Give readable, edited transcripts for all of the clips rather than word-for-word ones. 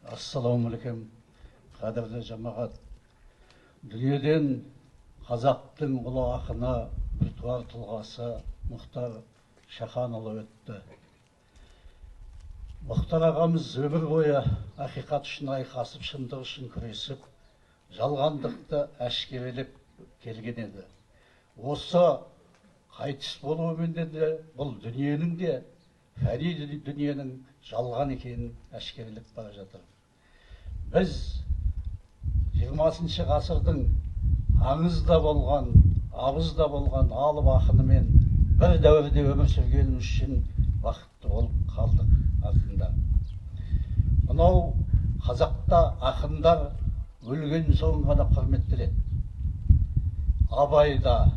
Ассалаумағалейкум, қадірлі жамағат. Дүниеден қазақтың ұлы ақыны, біртуар тұлғасы Мұхтар Шаханұлы өтті. Мұхтар ағамыз өмір бойы ақиқат үшін айқасып, шындық үшін күресіп, жалғандықты әшкерелеп келген еді. Осы қайтыс болуымен де бұл дүниенің де, фәни дүниенің жалған екенін әшкерелеп бара жатыр. Біз 20 ғасырдың аңыз да болған, абыз да болған алып ақынымен бір дәуірде өмір сүргеніміз үшін бақытты болып қалдық артында. Мынау қазақта ақындар өлген соң ғана құрметтеледі. Абай да,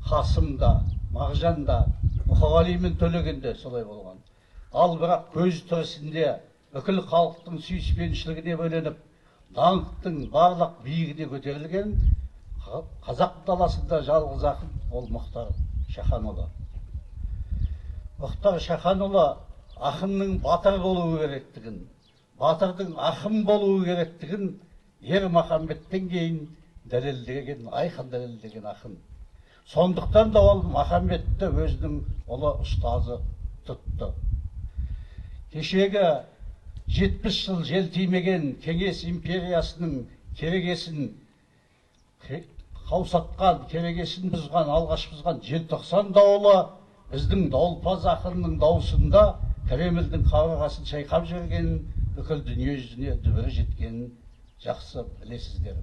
Қасым да, Мағжан да, Мұқағали мен Төлеген де солай болған. Ал бірақ көз тірісінде бүкіл халықтың сүйіспеншілігіне бөленіп, даңқтың барлық биігіне көтерілген қазақ даласында жалғыз ақын ол Мұхтар Шаханұлы. Мұхтар Шаханұлы ақынның батыр болуы керектігін, батырдың ақын болуы керектігін Ер Махамбеттен кейін дәлелдеген, айқын дәлелдеген ақын. Сондықтан да ол Махамбетті өзінің ұлы ұстазы тұтты. Кешегі 70 жыл жел тимеген Кеңес империясының керегесін қаусатқан, керегесін бұзған, алғаш бұзған желтоқсан дауылы біздің дауылпаз ақынның дауысында Кремльдің қабырғасын шайқап жібергенін, бүкіл дүние жүзіне дүбірі жеткенін жақсы білесіздер.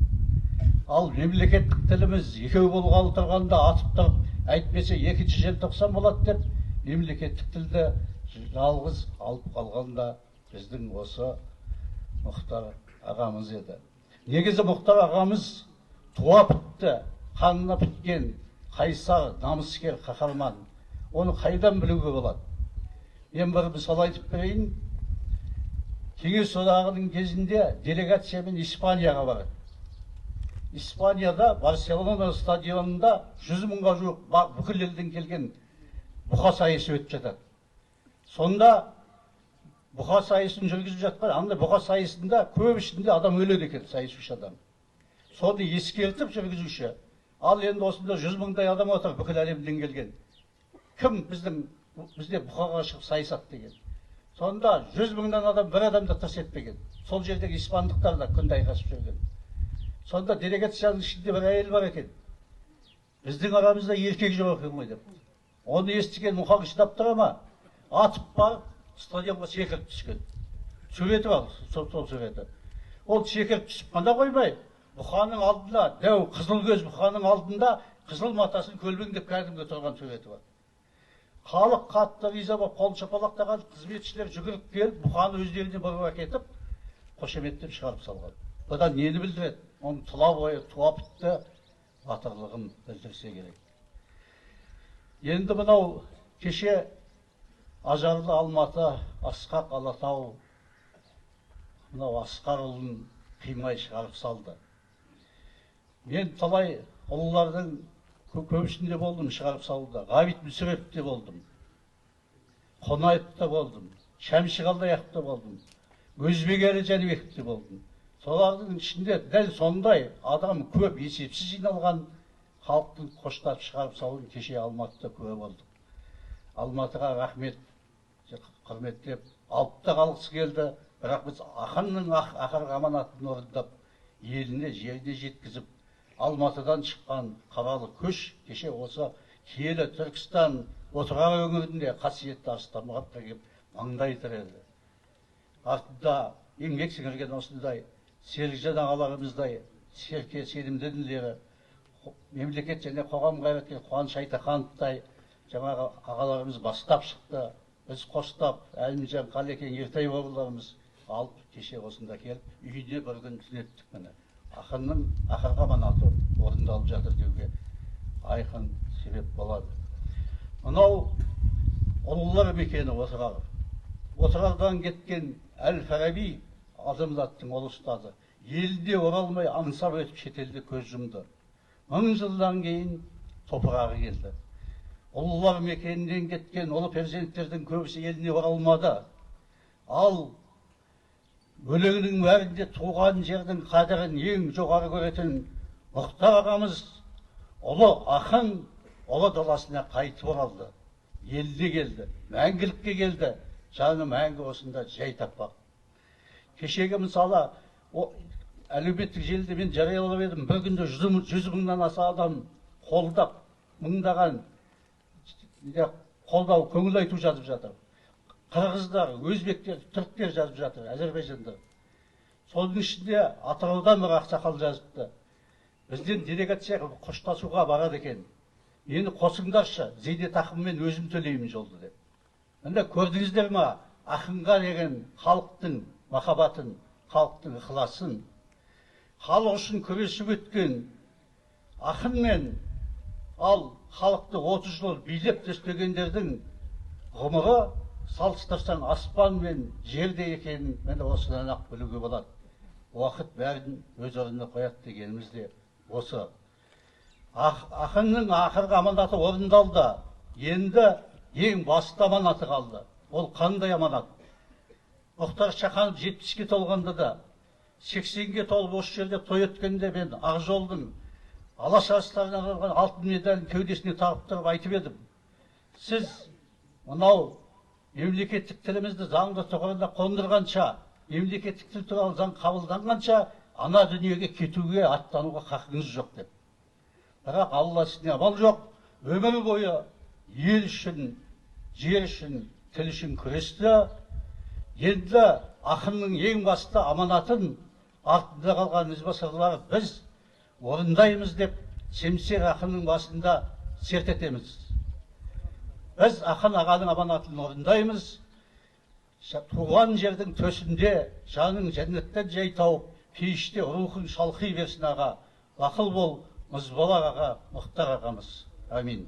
Ал мемлекеттік тіліміз екеу болғалы тұрғанда атып тұрып, әйтпесе 2 желтоқсан болады деп мемлекеттік тілді жалғыз алып қалған да біздің осы Мұхтар ағамыз еді. Негізі Мұхтар ағамыз туа бітті, қанына біткен қайсар, намыскер қаһарман. Оны қайдан білуге болады? Мен бір мысал айтып берейін. Кеңес одағының кезінде делегациямен Испанияға барады. Испанияда Барселона стадионында 100 мыңға жуық бүкіл елден келген бұқа сайысы өтіп жатады. Сонда бұқа сайысын жүргізіп жатқан, анда бұқа сайысында көп ішінде адам өледі екен, сайысушы адам. Соны ескертіп жүргізуші, ал енді осында 100 мыңдай адам отыр, бүкіл әлемден келген. Кім бізде бұқаға шығып сайысады деген. Сонда 100 мыңнан адам бір адам да тырс етпеген. Сол жердегі испандықтар да күнде айқасып жүрген. Сонда делегацияның ішінде бір әйел бар екен. Біздің арамызда еркек жоқ екен ғой деп. Оны естіген Мұхаң шыдап тұра ма? Атып барып стадионға секіріп түскен. Суреті бар, сол суреті. Ол секіріп түсіп қана қоймай, бұқаның алдында, дәу қызыл көз бұқаның алдында қызыл матасын көлбеңдеп кәдімгі тұрған суреті бар. Халық қатты риза болып қол шапалақтаған, қызметшілер жүгіріп келіп, бұқаны өздеріне бұрып әкетіп, қошеметтеп шығарып салған. Бұдан нені білдіреді? Оның тұла бойы туа бітті батырлығын білдірсе керек. Енді мынау кеше ажарлы Алматы, асқақ Алатау, мынау Асқарұлын қимай шығарып салды. Мен талай ұлылардың көбісінде болдым шығарып салуда. Ғабит Мүсіреповте болдым, Қонаевта болдым, Шәмші Қалдаяқовта болдым, Өзбекәлі Жәнібековте болдым. Солардың ішінде дәл сондай адам көп есепсіз жиналған халықтың қоштап шығарып салуын кеше Алматыда куә болдық. Алматыға рахмет, құрметтеп, алып та қалғысы келді, бірақ біз ақынның ақырғы аманатын орындап, еліне, жеріне жеткізіп, Алматыдан шыққан қаралы көш кеше осы киелі Түркістан, Отырар өңірінде қасиетті Арыстанбабқа келіп маңдай тіреді. Артында еңбек сіңірген осындай Серікжан ағаларымыздай серке сенімді інілері, мемлекет және қоғам қайраткері Қуаныш Айтахановтай жаңағы ағаларымыз бастап шықты. Біз қостап, Әлімжан, Қалекең, Ертай бабаларымыз алып кеше осында келіп, үйде бір күн түнеттік міне. Ақынның ақырғы аманаты орындалып жатыр деуге айқын себеп болады. Мынау ұлылар мекені Отырар. Отырардан кеткен Әл-Фараби адамзаттың ұлы ұстазы. Елде оралмай аңсап өтіп шетелде көз жұмды. 1000 жылдан кейін топырағы келді. Ұлылар мекенінен кеткен ұлы перзенттердің көбісі еліне оралмады. Ал Өлеңінің бәрінде туған жердің қадірін ең жоғары көретін Мұхтар ағамыз ұлы ақын ұлы даласына қайтып оралды. Еліне келді, мәңгілікке келді, жаны мәңгі осында жай таппақ. Кешегі мысалы әлеуметтік желіде мен жариялап едім, бір күнде 100 мыңнан аса адам қолдап, мыңдаған қолдау, көңіл айту жазып жатыр. Қырғыздар, өзбектер, түріктер жазып жатыр, әзербайжандар. Соның ішінде Атыраудан бір ақсақал жазыпты. Бізден делегация қоштасуға барады екен. Мені қосыңдаршы, зейнетақыммен өзім төлеймін жолды деп. Міне көрдіңіздер ма, ақынға деген халықтың махаббатын, халықтың ықыласын. Халық үшін күресіп өткен ақынмен, ал халықты 30 жыл билеп төстегендердің ғұмыры салыстырсаң аспан мен жерде екенін міне осыдан ақ білуге болады. Уақыт бәрін өз орнына қояды дегеніміз де осы. Ақынның ақырғы аманаты орындалды. Енді ең басты аманаты қалды. Ол қандай аманат? Мұхтар Шаханов 70-ке толғанда да, 80-ге толып осы жерде той өткенде мен Ақжолдың Алаш арыстарына арналған алтын медалін кеудесіне тағып тұрып айтып едім. Сіз мынау мемлекеттік тілімізді заңды тұғырына қондырғанша, мемлекеттік тіл туралы заң қабылданғанша ана дүниеге кетуге, аттануға хақыңыз жоқ деп. Бірақ Алла ісіне амал жоқ, өмір бойы ел үшін, жер үшін, тіл үшін күресті. Енді ақынның ең басты аманатын артында қалған ізбасарлар біз орындаймыз деп семсер ақынның басында серт етеміз. Біз ақын ағаның аманатын орындаймыз. Туған жердің төсінде жаның жәннаттан жай тауып, пейіште рухың шалқи берсін аға. Бақыл бол, мұзбалақ аға, Мұхтар ағамыз. Амин.